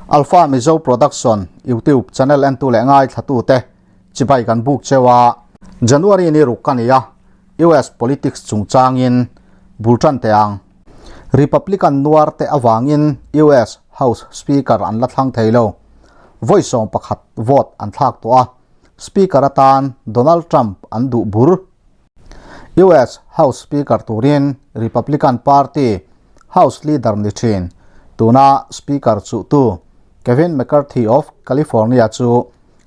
Alpha Mizo Production YouTube channel entu leh ngaithla te chibai kan buk chewa January ni ruk ka ni a US politics chungchangin bultan te ang Republican nuar te awangin US House Speaker an la thlang theilo voi sawm pakhat vote an thlak to a Speaker atan Donald Trump an duh bur US House Speaker turin Republican Party House Leader ni thin tuna Speaker chu tu Kevin McCarthy of California chu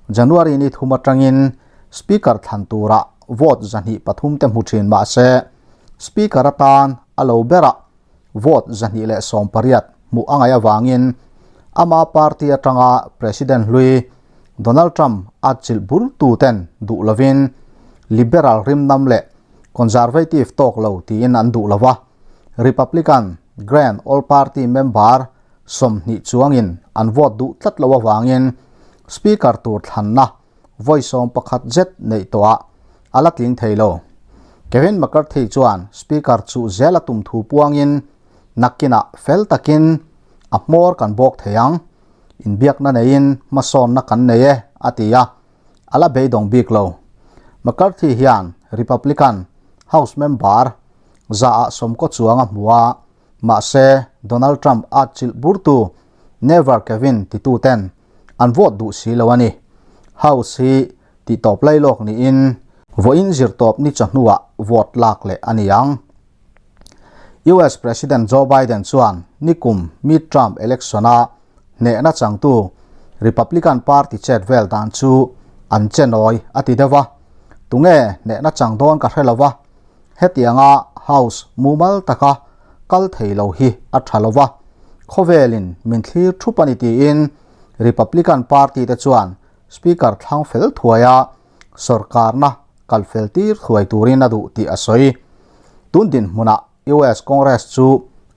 January ni thuma tangin Speaker thlan tura vote 203 te hmu thin ma se Speaker atan alo bera vote 218 mu angai awangin ama party atanga President hlui Donald Trump a chil bur tu ten du lovin liberal rim nam le conservative tok lo tiin an du lova Republican Grand All Party member som ni chuangin an vote du tlat lo awangin speaker tur thlanna voi som pakhat zet nei to a ala tling theilo Kevin McCarthy chuan speaker chu zela tum thu puangin nakina fel takin a hmawr kan bawk theiang in biak na neiin masawn na kan nei e atia ala beidawng bik lo McCarthy hian Republican House member za a somko chuanga hmua ma se Donald Trump a chil burtu Never Kevin ti tu ten an vote du si lo ani House hi ti top lai lok ni in voin zir top ni chahnuwa vote lak le aniang US President Joe Biden chuan nikum mid-term electiona ne na changtu Republican Party chet vel dan chu an chenoi ati dewa tunge ne na changdon ka hrelowa hetianga House mumal taka kal theilo hi a thalowa khovelin min thlir thupani ti in Republican Party te chuan Speaker thlang fel thuaya sarkar na kalfel tir thuai turin a du ti asoi tundin hmuna US Congress chu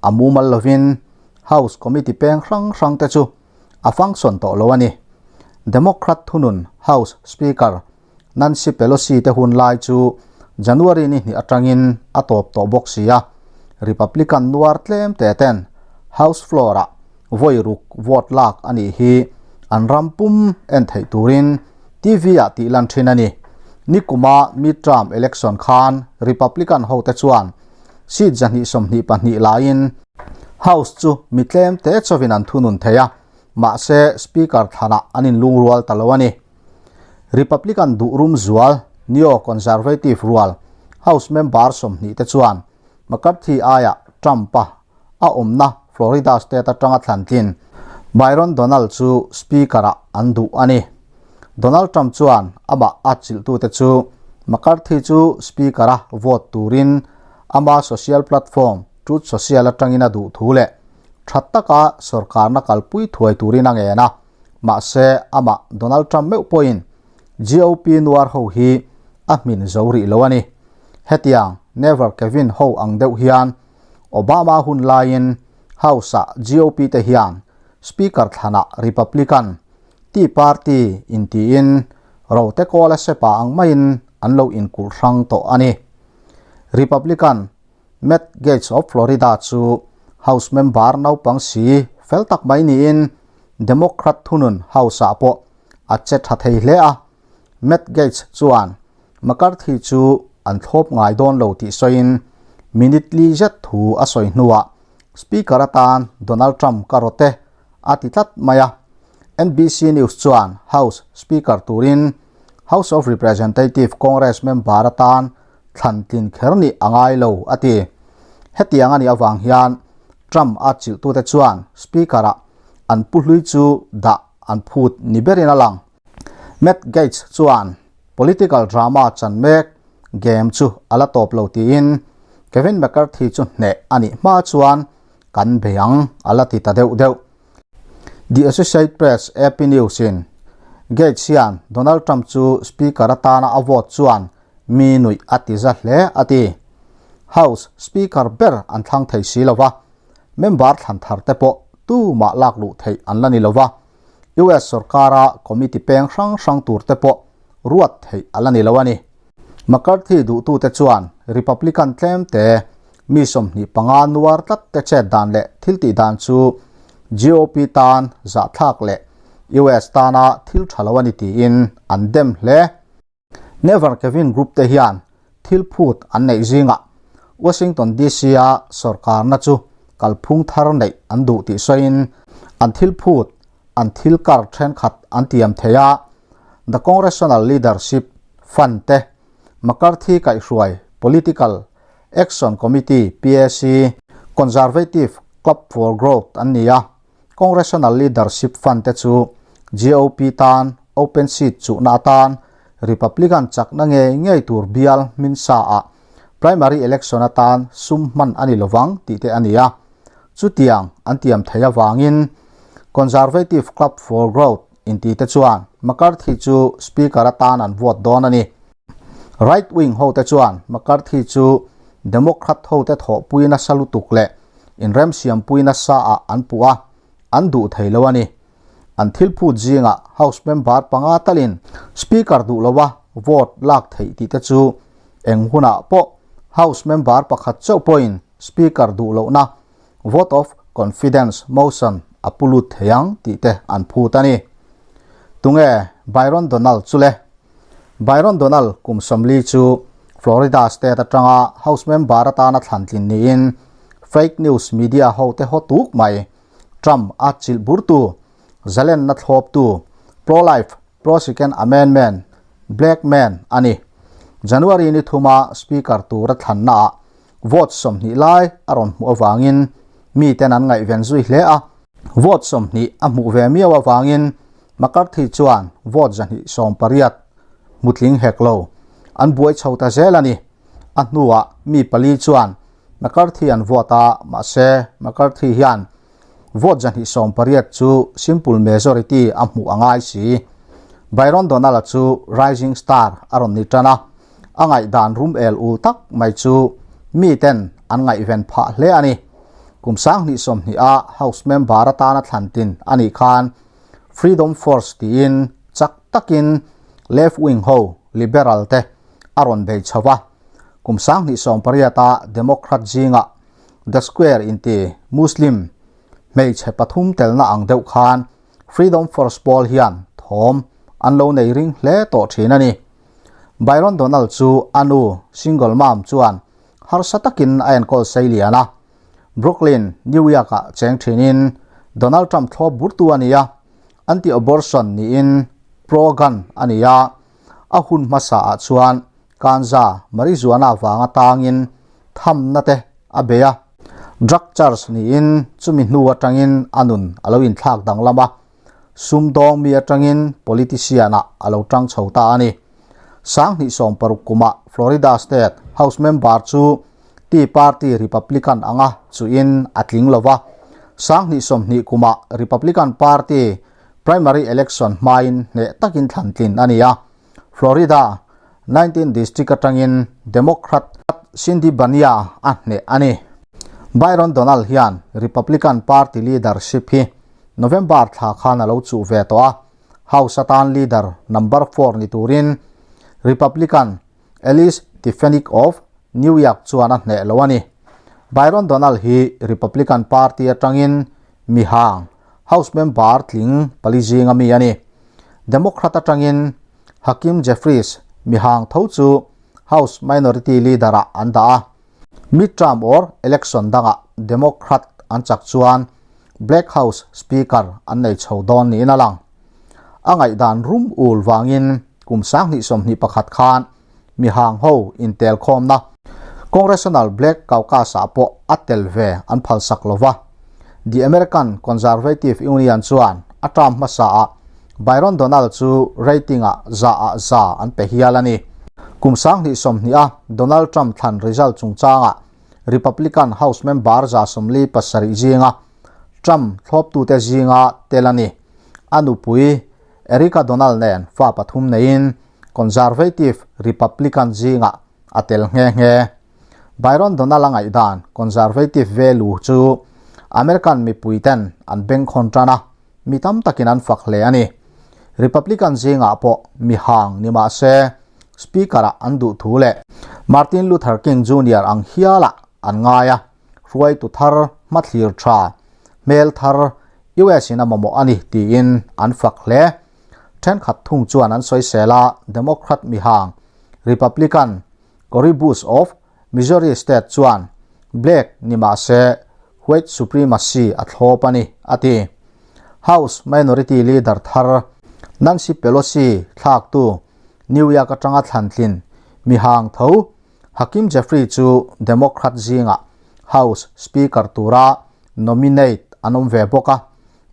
amumal lovin House Committee peng hrang hrang te chu a function to lo ani Democrat thunun House Speaker Nancy Pelosi te hun lai chu January ni ni atangin a top to box sia Republican nuar tlem te ten House floor a voi ruk vote lak ani hi an rampum en thei turin TV a ti lan thin ani nikuma midterm election khan Republican ho te chuan seat zahni somhni pahnih lain House chu mitlem te chawin an thunun theia ma se speaker thana anin lungrual talawani Republican durum zual neo conservative rual House member somhni te chuan McCarthy aya Trump a a awmna Florida state atanga thlantlin Byron Donald chu speaker a an duh ani Donald Trump chuan ama a chilh tu te chu McCarthy chu speaker a vote turin ama social platform Truth Social atangin a duh thu le that taka sarkar na kalpui thuai turin a nge na ma se ama Donald Trump meu point GOP nuar ho hi a hmin zori lo ani hetiang Never Kevin ho ang deuh hian Obama hun lain House a GOP te hian Speaker thana Republican Tea Party in ti in ro te kola sepa ang main an lo in kul hrang to ani Republican Matt Gaetz of Florida chu House member naupang si fel tak mai ni in Democrat thunun House a po a che tha thei hle a Matt Gaetz chuan McCarthy chu an thlawp ngai dawn lo tih sawiin minute li zet thu a sawi hnuah Speaker atan Donald Trump ka rawte a ti tlat mai a NBC News chuan House Speaker turin House of Representative Congress member atan thlantlin kherni angai lo ati hetiang ani awang hian Trump a chilh tu te chuan Speaker a an pu hlui chu da an phut ni berin alang Matt Gaetz chuan political drama chan mek game chu ala top lo tiin Kevin McCarthy chu hne ani hma chuan kan beiang ala ti ta deuh deuh The Associated Press AP News in Gaetz hian Donald Trump chu speaker atana a vote chuan mi nui ati za hle ati House Speaker ber an thlang thei si lova member thlan thar te pawh tu ma lak lu thei an la ni lova US sarkara committee peng hrang hrang tur te pawh ruat thei ala ni lo ani McCarthy du tu te chuan Republican tlem te mi somhni panga nuar tlat te chet dan le thil ti dan chu GOP tan zahthlak leh US tana thil tha lo a ni tiin an dem hle. Never Kevin Group te hian thil phut an neih zingah Washington DC-a sorkarna chu kalphung thar neih an duh tih sawiin an thil phut an thil kar thenkhat an tiam thei a, The Congressional Leadership Fund te McCarthy kaihhruai Political Action Committee, PAC, Conservative Club for Growth an ni a. Congressional Leadership Fund te chu GOP tan open seat chuhna atan Republican chakna ngei ngei tur bial hmin sa ah primary election atan sum hman a ni lovang tih te a ni a. Chutiang an tiam thei avangin Conservative Club for Growth inti te chuan McCarthy chu Speaker atan an vote dawn a ni. Right wing hote chuan McCarthy chu Democrat hote thawhpui nasa lutuk leh inremsiampui nasa ah an puh a, an duh thei lo a ni. An thil phut zingah House member panga talin Speaker duh lova vote lak theih tih te chu eng hunah pawh House member pakhat chauh pawhin Speaker duh lohna vote of confidence motion a pu lut thei ang tih te an phut a ni. Tunge Byron Donald chu le? Byron Donald kum 40 chu Florida state atanga House member atana thlantlin niin fake news media hote haw tuk mai Trump a chilh burtu, zalenna thlawptu, pro-life, pro-second amendment, black man a ni. January ni thuma Speaker tura thlannaah vote 20 lai a rawn hmuh avangin miten an ngaihven zui hle a. Vote 20 a hmuh ve miau avangin McCarthy chuan vote 218 hmutling hek lo an buai chho ta zel a ni. A hnuah mi pali chuan McCarthy an vote a, mahse McCarthy hian vote 218 chu simple majority a hmuh a ngai si. Byron Donald-a chu rising star a rawn ni tan a, a ngaihdan rum el ul tak mai chu miten an ngaihven phah hle a ni. Kum 2020 a House member atana thlantin a nih khan Freedom Force tiin chak takin left wing ho liberal te a rawn bei chho va. Kum 2018 a Democrat zingah The Square inti Muslim hmeichhe pathum telna ang deuh khan Freedom Force pawl hian thawm an lo nei ring hle tawh thin a ni. Byron Donald chu a nu single mom chuan harsa takin a enkawl sei lian a. Brooklyn, New York-ah cheng thinin Donald Trump thlawp burtu a ni a, anti-abortion niin pro-gun a ni a. A hun hmasaah chuan kanza marijuana vanga tangin thamna te a bei a. Drug charge niin chumi hnu atangin a nun a lo inthlak danglam a. Sumdawng mi atangin politician-ah a lo tang chho ta a ni. 2016 kumah Florida State House member chu Tea Party Republican anga chuhin a tling lo va. 2020 kumah Republican Party primary election hmain hneh takin thlantlin a ni a. Florida 19 district atangin Democrat Cindy Bania a hneh a ni. Byron Donald hian Republican Party leadership hi November thla khan a lo chuh ve tawh a, House atan leader number four ni turin Republican Elise Stefanik of New York chuan a hneh lo a ni. Byron Donald hi Republican Party atangin mi hang House member tling pali zinga mi a ni. Democrat atangin Hakeem Jeffries mi hang tho chu House Minority Leader-ah an dah a. Midterm or election dangah Democrat an chak chuan Black House Speaker an nei chho dawn niin a lang. A ngaihdan rum ul vangin kum 2021 khan mi hang ho intel khawmna Congressional Black Caucus-ah pawh a tel ve an phalsak lova. The American Conservative Union chuan a term hmasaah Byron Donald chu rating-ah za ah za an pe hial a ni. Kum 2020 a Donald Trump thlan result chungchangah Republican House member 47 zinga Trump thlawptute zinga tel a ni. A nupui Erica Donald nen fa pathum neiin Conservative Republican zinga a tel nghe nghe. Byron Donald a ngaihdan Conservative value chu American mipuiten an bengkhawn tan a, mi tam takin an fak hle a ni. Republican zingah pawh mi hang ni mah se Speaker-ah an duh thu leh Martin Luther King Junior ang hialah an ngai a, hruaitu thar, hmathlir tha, hmel thar. US in a mamawh a ni tiin an fak hle. Thenkhat thung chuan an sawisel a, Democrat mihang Republican Cory Bush of Missouri State chuan Black ni mah se White supremacy a thlawp a ni, a ti. House Minority Leader thar Nancy Pelosi thlaktu New York atanga thlantlin mihang tho Hakeem Jeffries chu Democrat zingah House Speaker tura nominate an awm ve bawk a,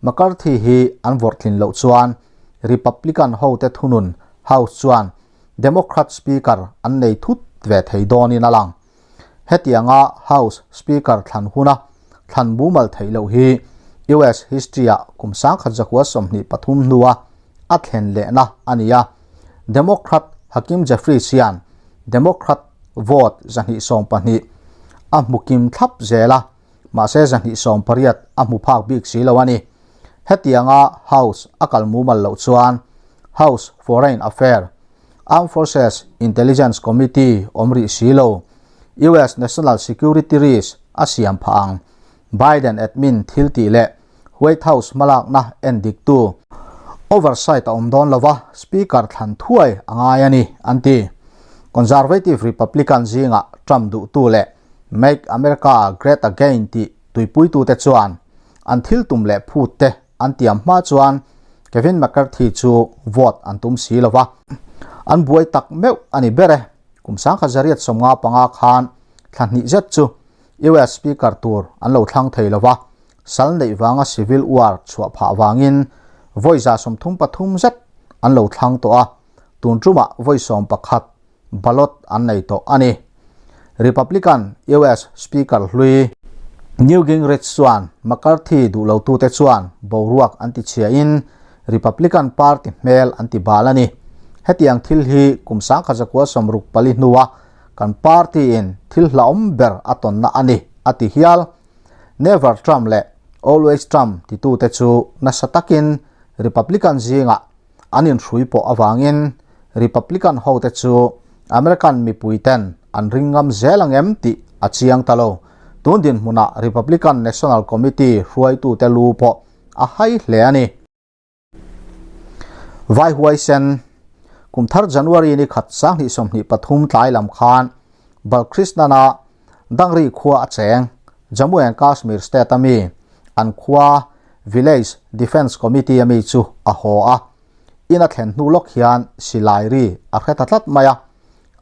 McCarthy hi an vawrhtlin loh chuan Republican hote thunun House chuan Democrat Speaker an nei thut ve thei dawnin a lang. Hetianga House Speaker thlan huna thlan mumal theih loh hi US history-ah kum 1923 hnua a thlen lehna a ni a. Democrat Hakeem Jeffries hian Democrat vote 212 a hmu kim thlap zel a, mahse 218 a hmu phak bik si lo a ni. Hetianga House a kal mumal loh chuan House Foreign Affair, Armed Forces Intelligence Committee awm rih si lo, US National Security Risk a siam phah ang. Biden admin thil tih leh White House hmalakna en diktu oversight a awm dawn lo va, Speaker thlan thuai a ngai a ni, an ti. Conservative Republican zingah Trump duhtu leh Make America Great Again tih tuipuitute chuan an thil tum leh phut te an tiam hma chuan Kevin McCarthy chu vote an tum si lo va, an buai tak meuh a ni ber e. Kum 1995 khan thla hnih zet chu US Speaker tur an lo thlang thei lo va, sal neih vanga civil war chhuah phah vangin vawi 33 zet an lo thlang tawh a, tun tumah vawi 11 ballot an nei tawh a ni. Republican US Speaker hlui Newt Gingrich chuan McCarthy duh lotute chuan boruak an ti chhiain Republican Party hmel an ti bal a ni. Hetiang thil hi kum 1964 hnua kan party in thil hlauhawm ber a tawnna a ni, a ti hial. Never Trump leh Always Trump titute chu nasa takin Republican zingah an inhrui pawh avangin Republican hote chu American mipuiten an ring ngam zel ang em tih a chiang ta lo. Tun dinhmunah Republican National Committee hruaitute lu pawh a hai hle a ni. Vai huaisen, Kum thar January ni khat 2023 tlai lam khan Balkrishnan-a Dangri khua a cheng, Jammu and Kashmir state a mi, an khua Village Defence Committee a mi chu a haw a. In a thlen hnu lawk hian silai ri a hre ta tlat mai a.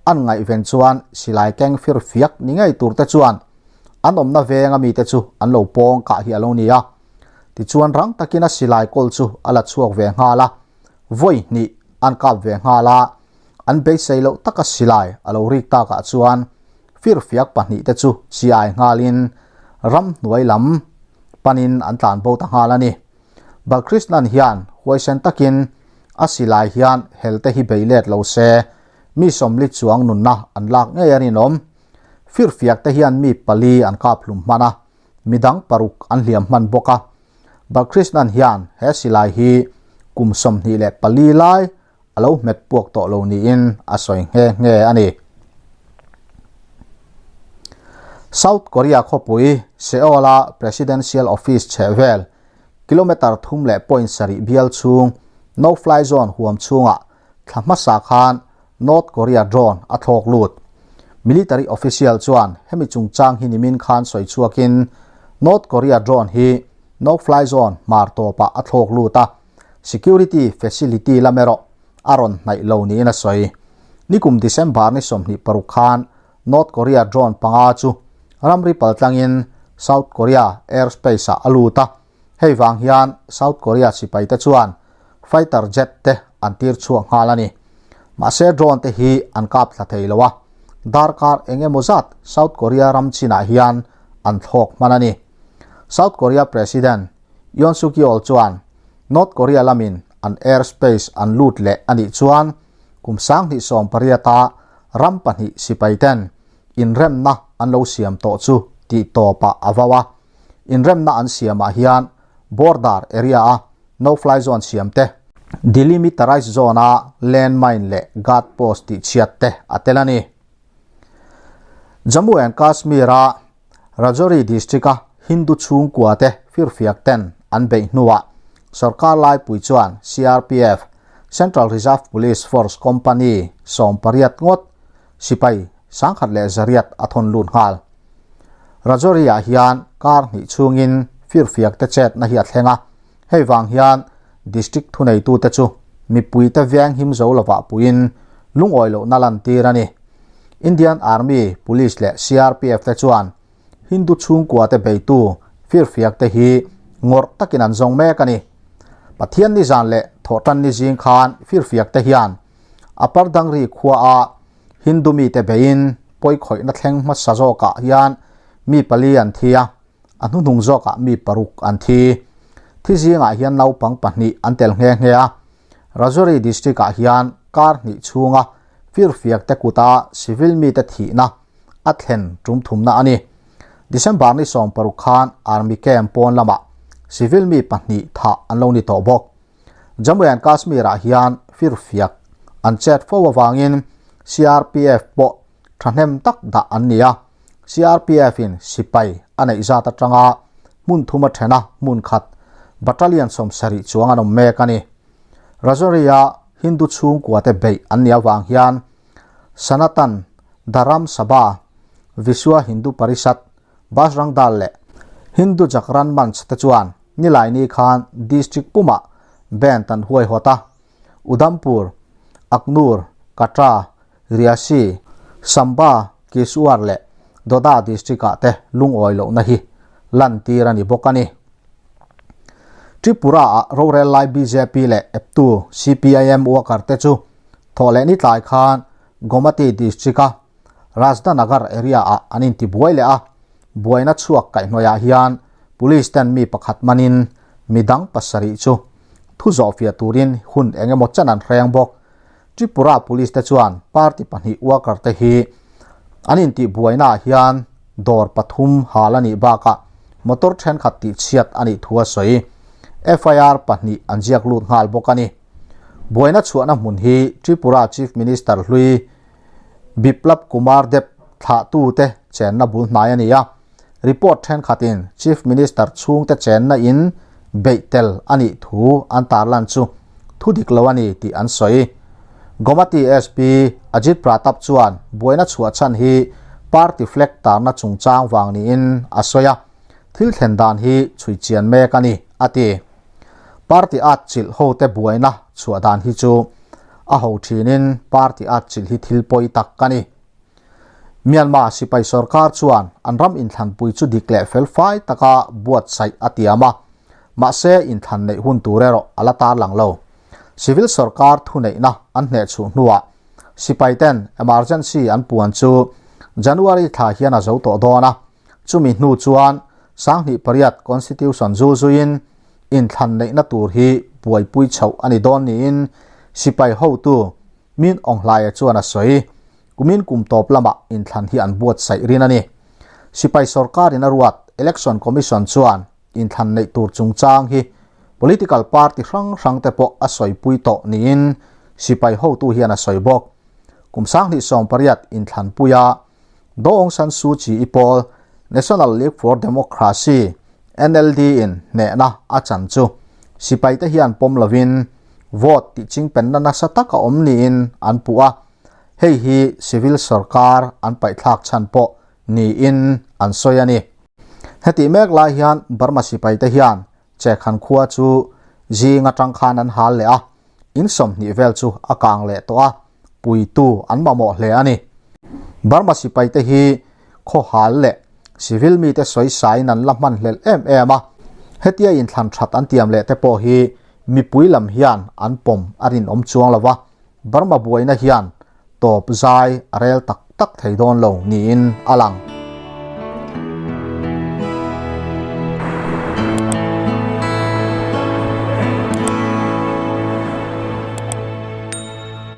An ngaihven chuan silai keng fir fiak ni ngei tur te chuan an awmna veng a mite chu an lo pawng kah hi a lo ni a. Tichuan rang takin a silai kawl chu a la chhuak ve nghal a, vawi hnih an kap ve nghal a. An beisei loh taka silai a lo rik takah chuan firfiak pahnihte chu chiai nghalin ramhnuai lam panin an tlan bo ta nghal a ni. Balkrishnan hian huaisen takin a silai hian helte hi bei let lo se, mi sawmli chuang nunna an lak ngei a rinawm. Firfiakte hian mi pali an kap hlum hman a, midang paruk an hliam hman bawk a. Balkrishnan hian he silai hi kum 24 lai a lo hmet puak tawh lo niin a sawi nghe nghe a ni. South Korea khawpui Seoul-a Presidential Office chhehvel kilometre 3.7 bial chhung no-fly zone huam chhungah thla hmasa khan North Korea drone a thlawk lut. Military official chuan hemi chungchang hi nimin khan sawi chhuakin North Korea drone hi no-fly zone hmar tawpah a thlawk lut a, Security facility lam erawh a rawn hnaih lo niin a sawi. Nikum December ni 26 khan North Korea drone panga chu ramri paltlangin South Korea airspace-ah a lut a, hei vang hian South Korea sipaite chuan fighter jet te an tir chhuak nghal a ni. Mahse drone te hi an kap thla thei lo a, darkar eng emaw zat South Korea ram chinah hian an thlawk hman a ni. South Korea President Yoon Suk Yeol chuan North Korea lamin an airspace an lut leh a nih chuan kum 2018-a ram pahnih sipaiten inremna an lo siam tawh chu tih tawpah a vau a. Inremna an siamah hian border area-a no-fly zone siam te, demilitarized zone-a landmine leh guard post tihchhiat te a tel a ni. Jammu and Kashmir-a Rajouri district-a Hindu chhungkua te firfiak ten an beih hnuah sorkar laipui chuan CRPF, Central Reserve Police Force Company, 18 ngawt sipai 1100 a thawn lut nghal. Rajouri-ah hian kar hnih chhungin firfiak te chetna hi a thleng a, hei vang hian district thuneitute chu mipuite veng him zo lovah puiin lungawi lohna lantir a ni. Indian Army, Police leh CRPF te chuan Hindu chhungkua te beitu firfiak te hi ngawrh takin an zawng mek a ni. Pathian nizan leh thawhtanni zing khan firfiak te hian Upper Dangri khua a Hindu mite beiin pawikhawihna thleng hmasa zawkah hian mi pali an thi a, a hnuhnung zawkah mi paruk an thi. Thi zingah hian naupang pahnih an tel nghe nghe a. Rajouri district-ah hian kar hnih chhunga firfiak te kuta civil mite thihna a thlen tum thumna a ni. December ni 16 khan Army camp pawn lamah civil mi pahnih thah an lo ni tawh bawk. Jammu and Kashmir-ah hian firfiak an chet fo avangin CRPF pawh thahnem tak dah an ni a. CRPF-in sipai a neih zat atanga hmun thum a then a, hmun khat battalion 70 chuang an awm mek a ni. Rajouri-a Hindu chhungkuate beih an nih avang hian Sanatan Dharam Sabha, Vishwa Hindu Parishad, Bajrang Dal leh Hindu Jagran Manch te chuan Nilaini khan district pumah band an huaihawt a, Udhampur, Akhnoor, Katra, Reasi, Samba, Kishtwar leh Doda district-ah te lungawi lohna hi lantir a ni bawk a ni. Tripura-ah rorel lai bjp leh eptu CPIM worker te chu thawhleh ni tlai khan Gomati district-a Rajdhanagar area-ah an intibuai leh a, buaina chhuak kaihhnawihah hian police ten mi pakhat manin midang pasarih chu thu zawhfiah turin hun eng emaw chan an hreng bawk. Tripura police te chuan party pahnih worker te hi an intihbuainaah hian dawr pathum hal a nih bakah motor thenkhat tihchhiat a nih thu a sawi. FIR pahnih an ziak lut nghal bawk a ni. Buaina chhuahna hmun hi Tripura Chief Minister hlui Biplab Kumar Deb thlahtute chenna bul hnai a ni a. Report thenkhatin Chief Minister chhungte chenna in beih tel a nih thu an tarlan chu thu dik lo a ni tih an sawi. Gomati SP Ajit Pratap chuan buaina chhuah chhan hi party flag tarna chungchang vang niin a sawi a, thil thlen dan hi chhui chian mek a ni, a ti. Party at chilh hote buaina chhuah dan hi chu a ho thinin party at chilh hi thil pawi tak a ni. Myanmar sipai sorkar chuan an ram inthlanpui chu dik leh fel fai taka buatsaih a tiam a, mahse inthlan neih hun tur erawh a la tarlang lo. Civil sorkar thuneihna an hnehchhuh hnuah sipai ten emergency an puan chu January thla hian a zo tawh dawn a, chumi hnu chuan 2008 Constitution zu zuiin inthlan neihna tur hi buaipui chhoh a ni dawn niin sipai hotu Min Aung Hlaia chuan a sawi. Kumin kum tawp lamah inthlan hi an buatsaih rin a ni. Sipai sorkarin a ruat Election Commission chuan inthlan neih tur chungchang hi political party hrang hrang te pawh a sawipui tawh niin sipai hotu hian a sawi bawk. Kum 2018 inthlanpuia Daw Aung San Suu Kyi-i pawl National League for Democracy, NLD, in hnehna a chan chu sipaite hian pawm lovin vote tih chingpenna nasa tak a awm niin an puh a, hei hi civil sorkar an paihthlak chhan pawh niin an sawi a ni. Hetih mek lai hian Burma sipaite hian Chekhan khua chu zing atang khan an hal leh a, in 20 vel chu a kang leh tawh a, puitu an mamawh hle a ni. Burma sipaite hi khaw hal leh civil mite sawi sain an la hman hlelh em em a, hetia inthlan that an tiam leh te pawh hi mipui lam hian an pawm a rinawm chuang lo va, Burma buaina hian tawp zai a rel tak tak thei dawn lo niin a lang.